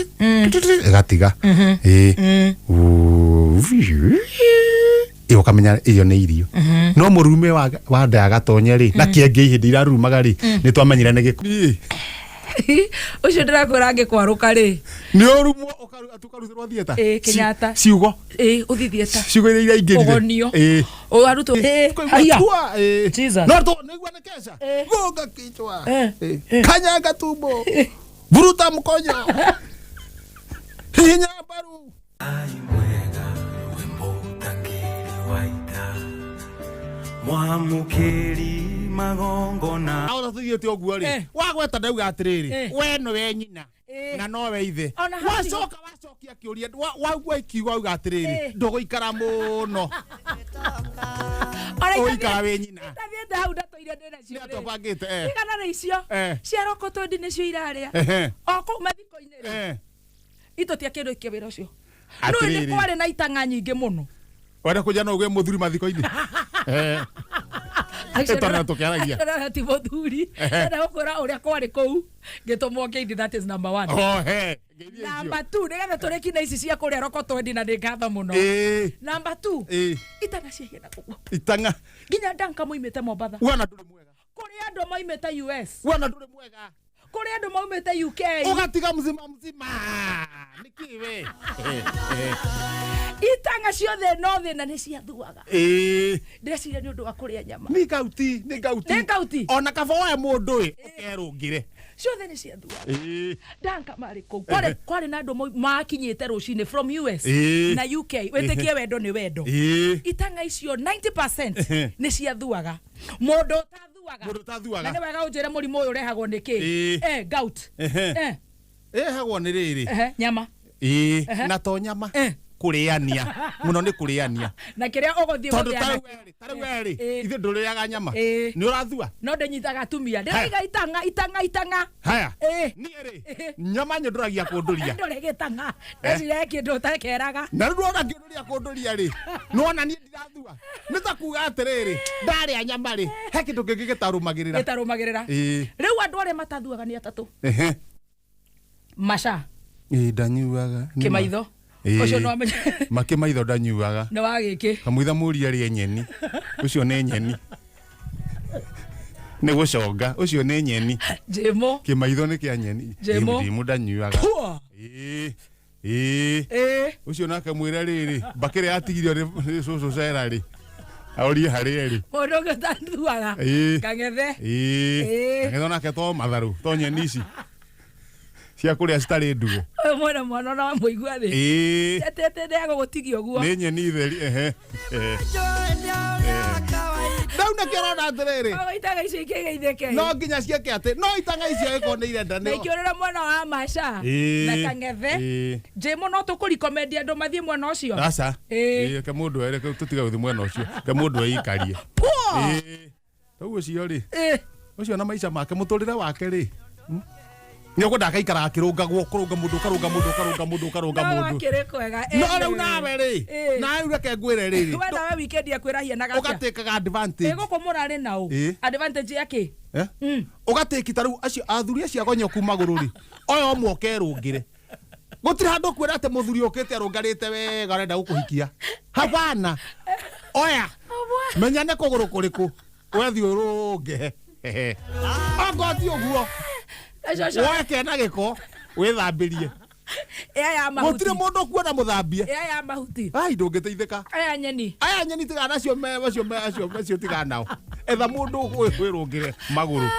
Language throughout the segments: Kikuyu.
Ĩgatiga. Ĩĩ. Ĩyo ũkamenya ĩyo nĩ irio. No mũrume wa nda ya gatonye rĩ, na kĩengei hĩndĩ irarumaga rĩ, nĩ twamenyire nĩ gĩko. Ĩĩ. Ũcio ndĩrakwĩra angĩkwarũka rĩ. Nĩ ũrumwo ũkarutĩrwo theatre. Ĩĩ, Kenyatta. Ciugo. Ĩĩ, ũthiĩ theatre. Ciugo iria iraingĩrire. Ũgonio. Ĩĩ. O arutwo. Ĩĩ, haiya. Tua, ĩĩ. Jesus. No tu nĩguo nĩ kesha. Ĩĩ. Gonga kichwa. Eh. Ĩĩ. Kanyaga tumbo. Vuruta mkojo. Hihinya mbaru. Mwega rwĩmbo ũtangĩri wa ita mwamũkĩri magongona. Aho tũthiĩte ũguo rĩ, Eh. wagweta ndauga atĩrĩrĩ, Eh. we nĩwe nyina Eh. na nowe ithe. Ona hau Wacoka wacokia kĩũria, waugua ikiuga wauga atĩrĩrĩ, Eh. ndũgũikara mũno, Ona ũgũikara wĩ nyina. Itathiĩte hau ndatũire ndĩ nacio Nĩ rĩ. atũbangĩte, eh. Igana rĩ icio. Eh. Cia rokotwendi nĩcio irarĩa. Ehe. O kũu mathiko-inĩ rĩ. Eh. Itũtia kĩndũ ikia wĩra ũcio. Nũĩ Atĩrĩrĩ. nĩ kwarĩ na itang'a nyingĩ mũno. Wenda kũnja no ũgĩe mũthuri mathiko-inĩ. Eh. Tondũ tũkĩaragia. Acio ti mũthuri. Ehe. Ndĩrenda gũkwĩra ũrĩa kwarĩ kũu. Ngĩtũmwo ngeithi, that is number one. Oh, he. Ngeithia icio. Number two, nĩgetha tũrĩki na ici cia kũrĩa rokotwendi na nĩ ngatho mũno. Ĩĩ. Number two, Ĩĩ. itang'a ciahiana ũguo. Itang'a. Nginya Danka moimĩte Mombatha. Wona ndũrĩ mwega. Kũrĩ andũ moimĩte US. Wona ndũrĩ mwega. Kũrĩ andũ maumĩte UK. Ũgatiga mzima mzima. Nĩkĩ we? Itang'a ciothe no thĩna nĩ ciathuaga. Ĩĩ. Ndĩreciria nĩ ũndũ wa kũrĩa nyama. Nĩ ngauti, nĩ ngauti. Nĩ ngauti. Ona kaba woe mũndũ ĩ, ũkerũngĩre. Ciothe nĩ ciathuaga. Ĩĩ. Danka marĩ kũu. Kwarĩ kwarĩ na andũ makinyĩte rũcinĩ from US Ĩĩ. na UK. Wĩtĩkie wendo nĩ wendo. Ĩĩ. Itang'a icio 90% Ehe. nĩ ciathuaga. Mũndũ ũtathuaga. Mũndũ ũtathuaga. Na nĩ wega ũnjĩre mũrimũ ũyũ ũrehagwo nĩ kĩ? Ĩĩ. Eh, gout. Ehe. Eh, Ĩrehagwo nĩ rĩrĩ. ehe, nyama. Ĩĩ. Ehe. Na to nyama. Eh. Kũrĩania. Mũno nĩ kũrĩania. Na kĩrĩa ũgũthiĩ Tondũ gũthĩa tarĩu nakĩo. werĩ, tarĩu werĩ, Ĩĩ. ithuĩ ndũrĩaga nyama. Ĩĩ. Nĩ ũrathua? No ndĩnyitaga atumia. Ndĩraiga itang'a, itang'a, itang'a. Haya. Ĩĩ. Niĩ rĩ, Ĩĩ. nyama nyũndũragia kũndũria. Ndũrĩ gĩtang'a. Ndeciria he kĩndũ ũtakeraga. Na rĩu ndona ngĩũndũria kũndũria rĩ, nĩwona niĩ ndirathua. Nĩ ta kuga atĩrĩrĩ, ndarĩa nyama rĩ, he kĩndũ kĩngĩ gĩtarũmagĩrĩra. Gĩtarũmagĩrĩra. Ĩĩ. Rĩu andũ arĩa matathuaga nĩ atatũ. Ehe. Maca. Ĩĩ ndanyuaga. Nĩ ma. Kĩmaitho. Ĩĩ. Ũcio nĩwamenya. Ma kĩmaitho ndanyuaga. Nĩ wa gĩkĩ. Kamũitha mũri arĩe nyeni. Ũcio nĩ nyeni. Nĩ gũconga. Ũcio nĩ nyeni. Njĩmũ. Kĩmaitho nĩ kĩa nyeni. Njĩmũ. Ndimũ ndanyuaga. Pua. Ĩĩ. Ĩĩ. Ĩĩ. Ũcio nake mwĩre rĩrĩ, mbakĩrĩa yatigirio nĩ nĩ cũcũ cera rĩ, aũrie harĩa ĩrĩ. Mũndũ ũngĩ ũtathuaga. Ĩĩ. Kang'ethe. Ĩĩ. Ĩĩ. Kang'ethe onake to matharũ, to nyeni ici cia kũrĩa citarĩ nduge. Ũyũ mwene mwana ona wamũigua thĩ. Ĩĩ. Etete ndĩaga gũgũtigia ũguo. Nĩ nyeni theri, ehe. Ehe. Rĩu nĩkĩo ũrona atĩrĩrĩ, Koguo itang'a icio ikĩgeithĩke. no nginya ciĩke atĩ, no itang'a icio ĩkorwo nĩ irenda Na nĩ. ikĩũrĩra mwena wa Maca Ĩĩ. na Kang'ethe. Ĩĩ. Njĩmũ no tũkũrikomendi andũ mathiĩ mwena ũcio. Aca. Ĩĩ. Ĩĩ, reke mũndũ ere tũtige gũthiĩ mwena ũcio. Reke mũndũ eikarie. Pua! Ĩĩ. Rĩu ũcio rĩ, Ĩĩ. ũcio na maica make mũtũrĩre wake rĩ, nĩ ũkwenda akaikara akĩrũngagwo, kũrũnga mũndũ, ũkarũnga mũndũ, ũkarũnga mũndũ, ũkarũnga No mũndũ. akĩrĩ kwega. No rĩu nawe rĩ, Ĩĩ. nawe rĩu reke ngwĩre rĩrĩ, We nawe weekend akwĩrahia na gatĩa. ũgatĩkaga advantage. Ĩ gũkũ mũrarĩ naũ? Ĩĩ. Advantage ya kĩ? Eh? Ũgatĩki ta rĩu acio athuri acio agonyoku magũrũ rĩ, oya ũmwe ũkerũngĩre. Gũtirĩ handũ ũkuona atĩ mũthuri ũkĩte arũngarĩte wega arenda gũkũhikia. Hapana. Oya. Menya nĩ kũgũrũ kũrĩkũ. Wethiĩ ũrũnge. Okorwo ti ũguo, Gacocoro. woe kena gĩko wĩthambĩrie. Ĩa ya mahuti. Gũtirĩ mũndũ ũkuona mũthambie. Ĩa ya mahuti. Ai ndũngĩteithĩka. Aya nyeni. Aya nyeni tigana nacio me acio me acio acio tigana nao. Etha mũndũ wĩrũngĩre magũrũ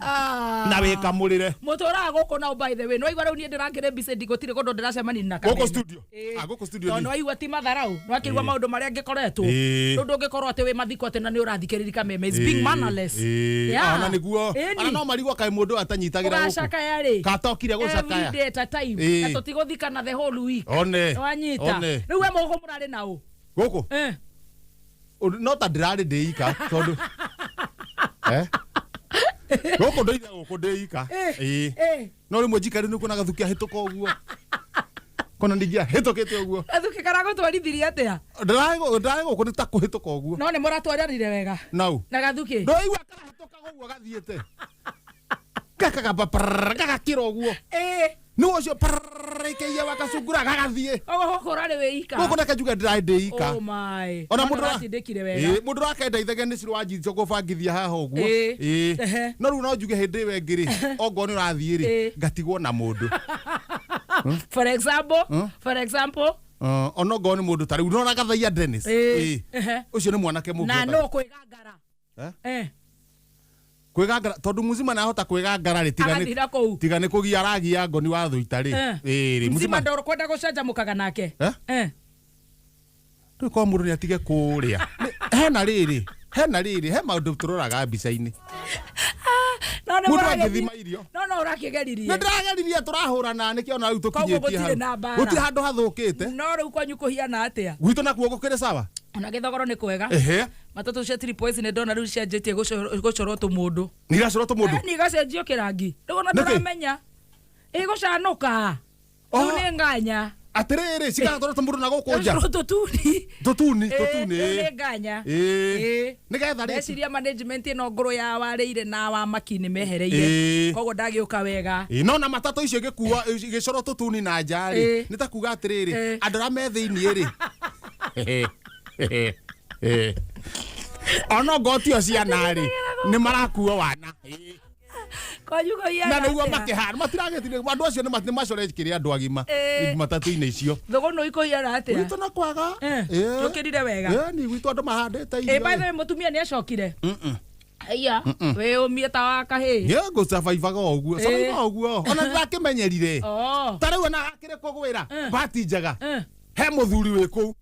Ah. na wĩkamũrĩre. Mũtũraga gũkũ nao by the way. Nĩwaigua rĩu niĩ ndĩrakĩrĩ busy ndigũtirĩ kũndũ ndĩracemania na Gũkũ kameme. studio. Ĩĩ. Ah, gũkũ studio Tondũ nĩ- nĩwaigua ti matharau. Nĩwakĩigua Ĩĩ. maũndũ marĩa ngĩkoretwo. Ĩĩ. Rĩu ndũngĩkorwo atĩ wĩ mathiko atĩ na nĩ ũrathikĩrĩria kameme. It's being mannerless. Yeah. Ona nĩguo. Ĩni. Ona no marigwo kaĩ mũndũ atanyitagĩra gũkũ. Ũgacakaya rĩ. Katokire gũcakaya. Every day at a time. Ĩĩ. Na tũtigũthikana the whole week. One. Nĩwanyita. One. Rĩu we mũgũkũ mũrarĩ naũ? Gũkũ? Eh. Ũndũ- No ta ndĩrarĩ ndĩ ika tondũ Eh? Gũkũ ndũire gũkũ ndĩ ika. Eh. Ĩĩ. Eh. No rĩmwe njikari nĩ kuona gathuki ahĩtũka ũguo. Kona ndingĩahĩtũkĩte ũguo. Gathuki karagũtwarithirie atĩa? Ndĩrarĩ ndĩrarĩ gũkũ nĩ ta kũhĩtũka ũguo. No nĩ mũratwaranire wega. Nau. Na gathuki. Ndũraigua karahĩtũka ũguo gathiĩte. Gakagamba prrrr, gagakĩra ũguo. Ĩĩ. Nĩ ũcio prrrr, wakacungura gagathiĩ. Koguo gũkũ ũrarĩ wĩ ika. Gũkũ reke njuge ndĩrarĩ ndĩ ika. Oh my. Ona No mũndũ ũra- nĩũratindĩkire wega. Ĩĩ, mũndũ ũrakenda ithege nĩ cirwa njitho gũbangithia haha ũguo. Ĩĩ. Ĩĩ. Ehe. No rĩu no njuge hĩndĩ ĩyo ĩngĩ rĩ, ongorwo nĩ ũrathiĩ rĩ, Ĩĩ. ngatigwo na mũndũ. For example, for example, Ona ongorwo nĩ mũndũ ta rĩu nona Gathaia Dennis. Ĩĩ. Ĩĩ. Ehe. Ũcio nĩ mwanake mũngĩ na ũtarĩ- no kwĩgangara. Eh? Eh. Kwĩgangara tondũ muzima nahota kwĩgangara rĩ, tiga nĩ Agathira kũu. tiga nĩ kũgia aragia ngoni wa thũita rĩ. Eh. Ĩĩ rĩ, Mzima muzima ndũkwenda gũcanjamũkaga nake. Eh? Eh. Rĩu korwo mũndũ nĩ atige kũrĩa. Hena rĩrĩ, hena rĩrĩ, he maũndũ tũroraga mbica-inĩ. No nĩ Mũndũ mũragĩthi- angĩthima irio. No no ũrakĩgeririe. Nĩ ndĩrageririe tũrahũrana nĩkĩo ona rĩu Koguo tũkinyĩtie gũtirĩ hau. na mbara. Gũtirĩ handũ hathũkĩte. No rĩu kwanyu kũhiana atĩa? Gwitũ nakuo gũkĩrĩ sawa. Ona gĩthogoro nĩ kwega. Ehe. Matatũ cia Three Points nĩ ndona rĩu cianjĩtie gũcorwo tũmũndũ. Nĩ iracorwo tũmũndũ. Nĩ igacenjio kĩrangi. Rĩu ona Nĩkĩ? ndũramenya. Ĩgũcanũka. Oh. Rĩu nĩ nganya. Atĩrĩrĩ, cigacorwo tũmũndũ na gũkũ nja. Gũcorwo tũtuni. Tũtuni, Ĩĩ, tũtuni. rĩu nĩ nganya. Ĩĩ. Ĩĩ. Nĩgetha rĩ. Ndeciria management ĩno ngũrũ ya warĩire na wa maki nĩ mehereire. Ĩĩ. Koguo ndagĩũka wega. Ĩĩ, no na matatũ icio igĩkuo igĩcorwo tũtuni na nja rĩ, Ĩĩ. nĩ ta kuga atĩrĩrĩ, Ĩĩ. andũ arĩa me thĩiniĩ rĩ. Ona ongorwo tio ciana rĩ, nĩ marakuo wana. Ĩĩ. Kwanyu kũhiana Na nĩguo atĩa? makĩhana matiragĩtire andũ acio nĩ macorekire andũ agima Ĩĩ. matatũ-inĩ icio. Thũgũnũ ikũhiana atĩa? Gwitũ na kwaga. Eh, Ĩĩ. tũkĩrire wega. Ĩĩ, ni gwitũ andũ mahandĩte Ĩ, by the irio. way, mũtumia nĩ acokire. Aya, wĩyũmie ta wa kahĩĩ. Nĩ ngũcabaibaga o ũguo, Ĩĩ. cabaibaga ũguo. Ona ndĩrakĩmenyerire. Oh. Ta rĩu ona akĩrĩ kũgwĩra Eh. bahati njega. Eh. He mũthuri wĩ kũu.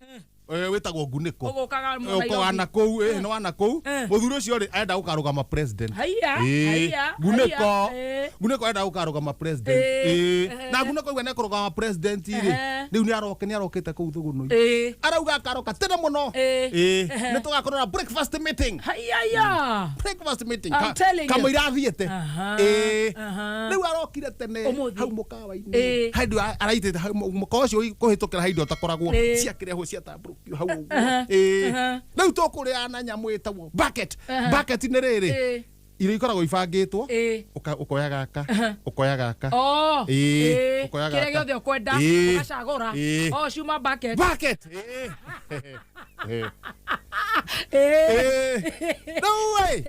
Eh, wĩtagwo Ngunĩko. Ũgũkaga Eh, ũkaga na kũu, ĩĩ, nĩ wa na kũu. Eh. Mũthuri ũcio rĩ arenda gũkarũgama president. Haiya, Ĩĩ, haiya, Ngunĩko. haiya, ĩĩ. Ngunĩko arenda gũkarũgama president. Ĩĩ, Ĩĩ. ehe. Na Ngunĩko auga nĩekũrũgama president rĩ. Ehe. Rĩu nĩaroka nĩarokĩte kũu Thũgũnũi. Ĩĩ. Arauga akaroka tene mũno. Ĩĩ. Ĩĩ. Ehe. Nĩ tũgakorwo na breakfast meeting. Haiya. Breakfast meeting. I'm telling you. Kamũira athiĩte. Aha, Ĩĩ. aha. Rĩu arokire tene Ũmũthĩ. hau mũkawa-inĩ. Ĩĩ. Hau araitĩte hau mũkawa ũcio kũhĩtũkĩra hau indo ũtakoragwo. Ĩĩ. Ciakĩrehwo ciatambũrũkio hau ũguo. Aha, Ĩĩ. aha. Rĩu tũkũrĩa na nyamũ ĩtagwo bucket. Aha. Bucket nĩ rĩrĩ. Ĩĩ. Irio ikoragwo ibangĩtwo. Ĩĩ. Ũkoya gaka, ũkoya gaka. Oh. Ĩĩ, Ĩĩ. ũkoya Kĩrĩa gaka. gĩothe ũkwenda Ĩĩ. ũgacagũra. Ĩĩ. Oh, ciuma bucket. Bucket. Ĩĩ. Ĩĩ. Ĩĩ. Rĩu ĩ.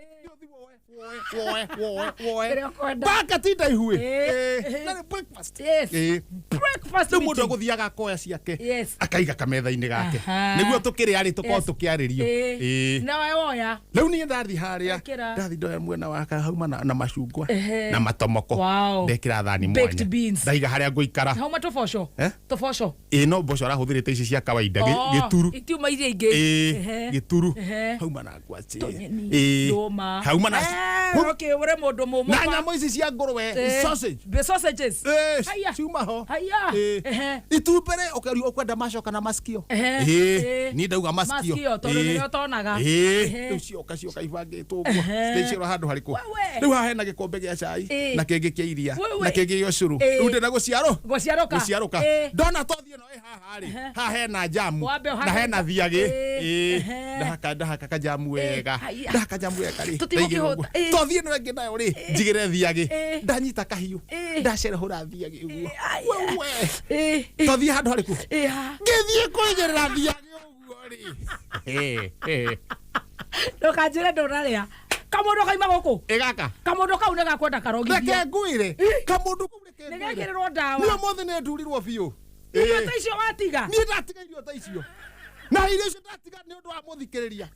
Woe, woe, woe. Kĩrĩa ũkwenda. Bucket ndaihu ĩ. Ĩĩ. Ĩĩ. Na nĩ breakfast. Yes. Ĩĩ. Breakfast Rĩu mũndũ meeting. agũthiaga akoya ciake Yes. akaiga kametha-inĩ gake Aha. nĩguo tũkĩrĩa rĩ tũkorwo Yes. tũkĩarĩrio. Ĩĩ. Ĩĩ. Nawe woya. Rĩu niĩ ndathiĩ harĩa Ĩkĩra. ndathiĩ ndoya mwena waka hauma na macungwa Ehe. na matomoko Wow. ndekĩra thani Baked mwanya beans. ndaiga harĩa ngũikara. Hauma tũboco. Eh? Tũboco. Ĩĩ no mboco arahũthĩrĩte ici cia kawaida Oh, gĩturu. Itiuma iria ingĩ. Ĩĩ Ehe. gĩturu Ehe. hauma na ngwacĩ. Tũnyeni. Ĩĩ Ndũma. hauma na Eh, ũkĩũre mũndũ mũmũ. na nyamũ ici cia ngũrwe sausage. The sausages. Ĩĩ, Haiya. ciuma ho. Haiya. Ĩĩ. Ehe. Itumbĩ rĩ ũkerio ũkwenda macoka na masikio. Ehe. Ĩĩ, Ĩĩ. niĩ ndauga masikio. Masikio, tondũ Ĩĩ. nĩrĩo ũtonaga. Ĩĩ. Ehe. Rĩu cioka cioka ibangĩtwo ũguo. Ehe. Citaicĩrwo handũ harĩkũ. Wewe. Rĩu haha hena gĩkombe gĩa cai Ĩĩ. na kĩngĩ kĩa iria Wewe. na kĩngĩ gĩa ũcũrũ. Ĩĩ. Rĩu ndĩna gũciarwo. Gũciarũka. Gũciarũka. Ĩĩ. Ndona tothi ĩno ĩ haha rĩ, haha hena jamu Wambe ũhake- na hena thiagĩ. Ĩĩ. Ĩĩ. Ehe. Ndahaka ndahaka kajamu wega. Haiya. Ndahaka jamu wega rĩ. Tũtigũkĩhũta. Ndaigĩrĩra ũguo. Ĩĩ. Tothi ĩno ĩngĩ nayo rĩ, njigĩre thiagĩ. Ĩĩ. Ndanyita kahiũ. Ĩĩ. Ndacerehũra thiagĩ ũguo. Aya. Wewe. Ĩĩ. Ĩĩ. Tothiĩ handũ harĩkũ? Ĩĩ, ha. Ngĩthiĩ kũigĩrĩra thiagĩ ũguo rĩ. Ndũkanjĩre ndũnarĩa. Kamũndũ kaima gũkũ. Ĩ gaka. Kamũndũ kau nĩ gakwenda karogithio. Reke ngwĩre. Kamũndũ kau reke Nĩ ngwĩre. gekĩrĩrwo ndawa. Niĩ ũmũthĩ nĩ ndurirwo biũ. Irio Ĩĩ. ta icio watiga. Niĩ ndatiga irio ta icio. Na irio icio ndatiga nĩ ũndũ wa mũthikĩrĩria.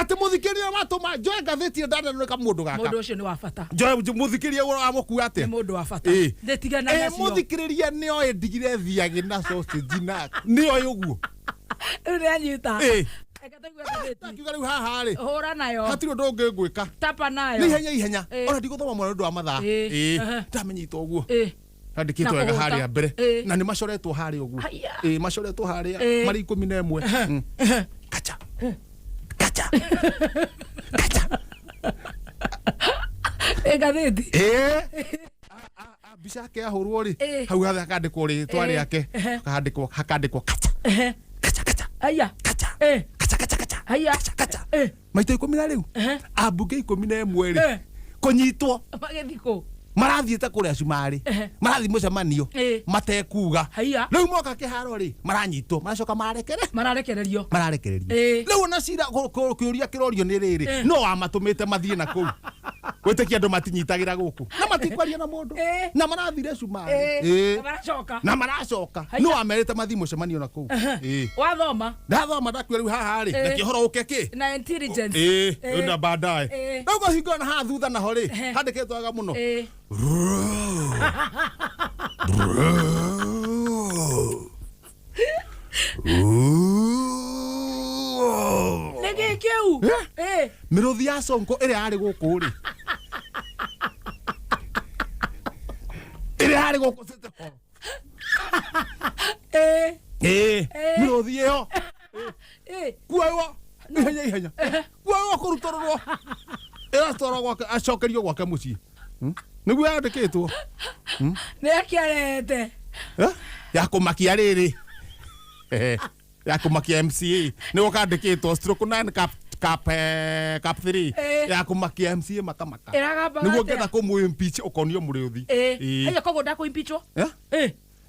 Atĩ mũthikĩrĩria watũma njoe ngathĩti ĩyo ndanenwo nĩ kamũndũ gaka. Mũndũ ũcio nĩ wa bata. Njoe mũthikĩrĩria wamũkua atĩa? Nĩ mũndũ wa bata. Ĩĩ. Ndĩtigana Ĩ nacio. mũthikĩrĩria nĩoĩ ndigire thiagĩ na sausage na nĩoĩ ũguo. Rĩu nĩ anyita. Ĩĩ. Reke tũigue ngathĩti. Ndakiuga rĩu haha rĩ Hũra nayo. hatirĩ ũndũ ũngĩ ngwĩka. Tapa nayo. Nĩ ihenya ihenya. Ĩĩ. Ona ndigũthoma mũno nĩ ũndũ wa mathaa. Ĩĩ. Ĩĩ. Aha. Ndamenyita ũguo. Ĩĩ. Handĩkĩtwo Na wega kũhũta. harĩa mbere. Ĩĩ. Na nĩ macoretwo harĩa ũguo. Haiya. Ĩĩ macoretwo harĩa Ĩĩ. marĩ 11. Kacha. Kacha. Kacha. Ĩ ngathĩti. Ĩĩ. Mbica yake yahũrwo rĩ Ĩĩ. hau hathe hakandĩkwo rĩtwa Ĩĩ. rĩake Ehe. hakandĩkwo hakandĩkwo kacha Ehe. kacha kacha Aya. kacha Ĩĩ. kacha kacha kacha Haiya. kacha kacha Ĩĩ. maita ikũmi na rĩu Ehe. ambunge 11 rĩ Ĩĩ. kũnyitwo Magĩthiĩ kũ? Marathiĩte kũrĩa cumarĩ. Marathiĩ mũcemanio. Matekuga. Haiya. Rĩu moka kĩharo rĩ, maranyitwo, maracoka marekere. Mararekererio. Mararekererio. Rĩu ona cira kĩũria kĩrorio nĩ rĩrĩ, no wamatũmĩte mathiĩ na kũu. Gwĩtĩkia andũ matinyitagĩra gũkũ. Na matikwaria na mũndũ. Na marathire cumarĩ. Na maracoka. Na maracoka. Haiya. No wamerĩte mathiĩ mũcemanio na kũu. Wathoma. Ndathoma ndakuya rĩu haha rĩ, reke ũhoro ũke kĩ? Na intelligence. Na baadaye. Rĩu ngahingũra na haha thutha naho rĩ, handĩkĩtwo wega mũno. Nĩ kĩ kĩu? Mĩrũthi ya Sonko ĩrĩa yarĩ gũkũ rĩ, ĩrĩa yarĩ gũkũ City Hall. Mĩrũthi ĩyo kuoywo ihenya ihenya, kuoywo kũrutũrũrwo, ĩratwarwo gwake, acokerio gwake mũciĩ. Nĩguo yandĩkĩtwo. Nĩ akĩarete. Ya kũmakia rĩrĩ. Ya kũmakia MCA. Nĩguo kandĩkĩtwo stroke 9 cap cap cap 3. Ya kũmakia MCA makamaka. Ĩragambaga Nĩguo atĩa? ngenda kũmũ impeach ũkonio mũrĩũthi. Haiya, koguo ndakũ impeachwo?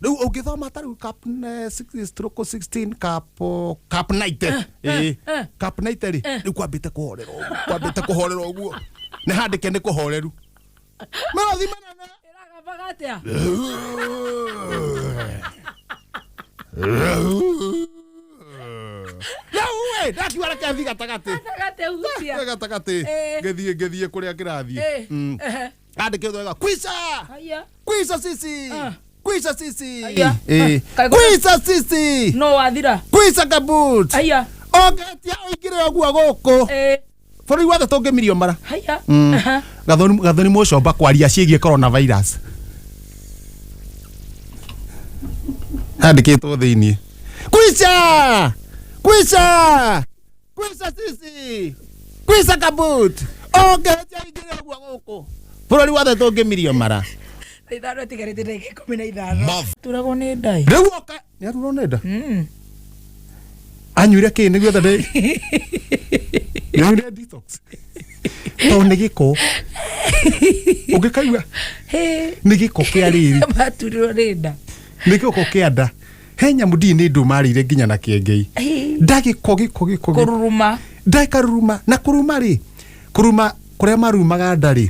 Rĩu ũngĩthoma ta rĩu cap 6 stroke 16 cap cap 90. Cap 90 rĩ, rĩu kwambĩte kũhorera ũguo. Kwambĩte kũhorera ũguo. Nĩ handĩke nĩ kũhoreru. Mĩrũthi mĩnene. Ĩragambaga atĩa? Rĩu ĩ, ndakiuga reke thiĩ gatagatĩ. Gatagatĩ hutia. Gatagatĩ. Ngĩthiĩ kũrĩa kĩrathiĩ. Andĩkĩtwo wega, kwisha! Haiya. Kwisha sisi! Kwisha sisi! Haiya. Kwisha sisi! No wathira. Kwisha kabut! Haiya. Ũngĩtia ũingĩre ũguo gũkũ. Bũrũri wothe tũngĩmirio mara. Haiya. Gathoni Mũcomba kwaria ciĩgiĩ coronavirus. Handĩkĩtwo thĩiniĩ. Kwisha! Kwisha! Kwisha sisi! Kwisha kabut! Ũngĩtia ũingĩre ũguo gũkũ. Bũrũri wothe tũngĩmirio mara. Thaa ithano ĩtigarĩte ndagĩka 15. Turagwo nĩ ndai. Rĩu oka nĩ arurwo nĩ nda? Anyuire kĩ nĩguo etha nĩ detox. Tondũ nĩ gĩko. Ũngĩkaigua nĩ gĩko kĩa rĩrĩ. Maturirwo nĩ nda. Nĩ gĩko kĩa nda. He nyamũ ndiĩ nĩ ndũmarĩire nginya na kĩengei. Nda gĩko gĩko gĩko. Kũruruma. Nda ĩkaruruma. Na kũruma rĩ, kũruma kũrĩa marumaga nda rĩ,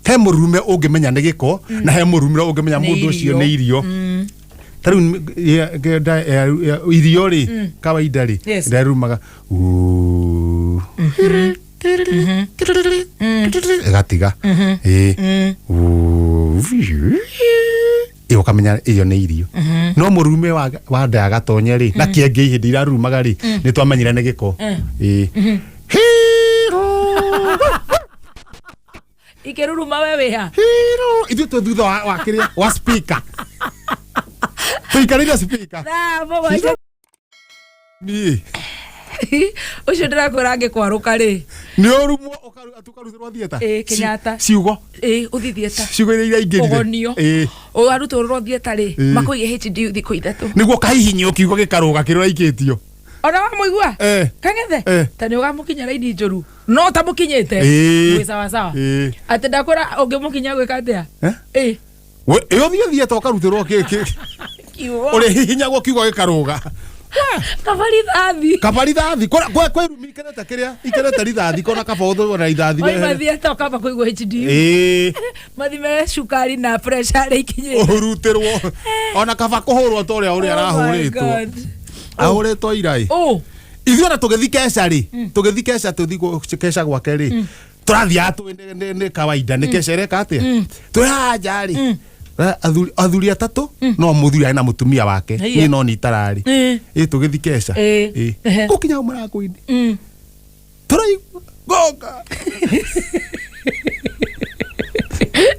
he mũrurume ũngĩmenya nĩ gĩko, na he mũrurume ũngĩmenya mũndũ ũcio nĩ irio. Ta rĩu irio rĩ, kawaida rĩ, ndarumaga ĩgatiga. Ĩyo ũkamenya ĩyo nĩ irio. No mũrurume wa nda ya gatonye rĩ, na kĩengei hĩndĩ irarumaga rĩ, nĩ twamenyire nĩ gĩko. Ikĩruruma we wĩha? Hiro. Ithuĩ twĩ thutha wa kĩrĩa, wa speaker. Tũikarĩire speaker. Thaa mũgwanja. Niĩ. Ũcio ndĩrakwĩra angĩkwarũka rĩ. Nĩ ũrumwo ũkarutĩrwo theatre? Kenyatta. Ciugo. Ũthiĩ theatre. Ciugo iria iraingĩrire. Ũgonio. Ũarutũrũrwo theatre rĩ, makũige HD thikũ 3. Nĩguo kahihinywo kiugo gĩkarũga kĩrĩa ũraikĩtio. Ona wamũigua? Kang'ethe? Ta nĩ ũgamũkinya raini njũru. No ũtamũkinyĩte. Mwĩ sawa sawa. Atĩ ndakwĩra ũngĩmũkinya gwĩka atĩa? We, ĩyo thiĩ theatre ũkarutĩrwo kĩ. Kiugo. Ũrĩhihinyagwo kiugo gĩkarũga. Kaba rithathi. Kaba rithathi. Kwĩ, kwĩ, kwĩ rumi ikerete kĩrĩa, ikerete rithathi, kona kaba ũthũ na rithathi Oima wehere. theatre ũkamba kũigua HD. Mathime cukari na pressure rĩ ikinyĩte. Ũrutĩrwo. Ona kaba kũhũrwo ta ũrĩa Oh my arahũrĩtwo. God. Ahũrĩtwo ira ĩ. Ithuĩ ona tũgĩthiĩ keca rĩ, tũgĩthiĩ keca tũthiĩ keca gwake rĩ, tũrathiaga tũĩ nĩ kawaida, nĩ keca ĩreka atĩa? Twĩ haha nja rĩ, athuri atatũ, no mũthuri arĩ na mũtumia wake, Haiya. niĩ no niĩ itararĩ. Tũgĩthiĩ keca. Gũkinya hau mũrango-inĩ. Tũraigua gonga.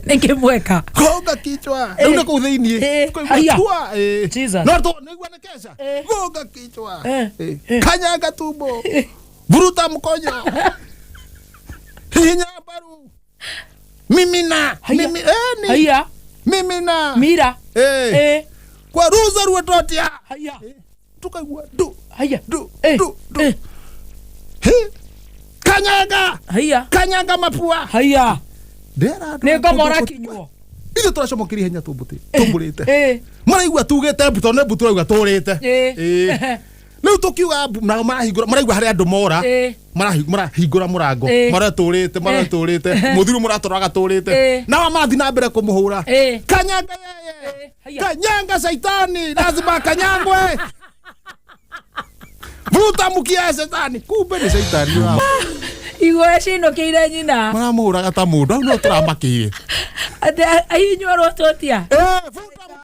Nĩ kĩmweka. Gonga kichwa. Rĩu nĩ kũu thĩiniĩ. Kũigua Haiya. tua, Jesus. No nĩigua nĩ keca. Gonga kichwa. Kanyanga tumbo. Vuruta mkojo. Hihinya mbaru. Mimina. Haiya. Mimi, ni. Haiya. Mimina. Mira. Kwa ruza ruototia. Haiya. Tukaigua du. Haiya. Du, du, du. He. Kanyanga. Haiya. Kanyanga mapua. Haiya. Ndera Nĩ ngoma ũrakinywo. Ithuĩ tũracomokire ihenya tũmbũrĩte. Maraigua tugĩte mbu, tondũ nĩ mbu tũrauga tũrĩte. Ĩĩ. Rĩu tũkiuga mbu, nao marahingũra, maraigua harĩ andũ mora. Marahingũra mũrango. Maratũrĩte, maratũrĩte. Mũthuri mũratũraga tũrĩte. Nao marathiĩ na mbere kũmũhũra. Kanyanga yeye. Haya. Kanyanga saitani, lazima kanyangwe. Vuta mkia ya setani. Kumbe nĩ saitani ũra. Igwe cinũkĩire nyina. Maramũhũraga ta mũndũ, hau no tũramakĩire. Atĩ ahinywo rũtũtia. Eh, vuta.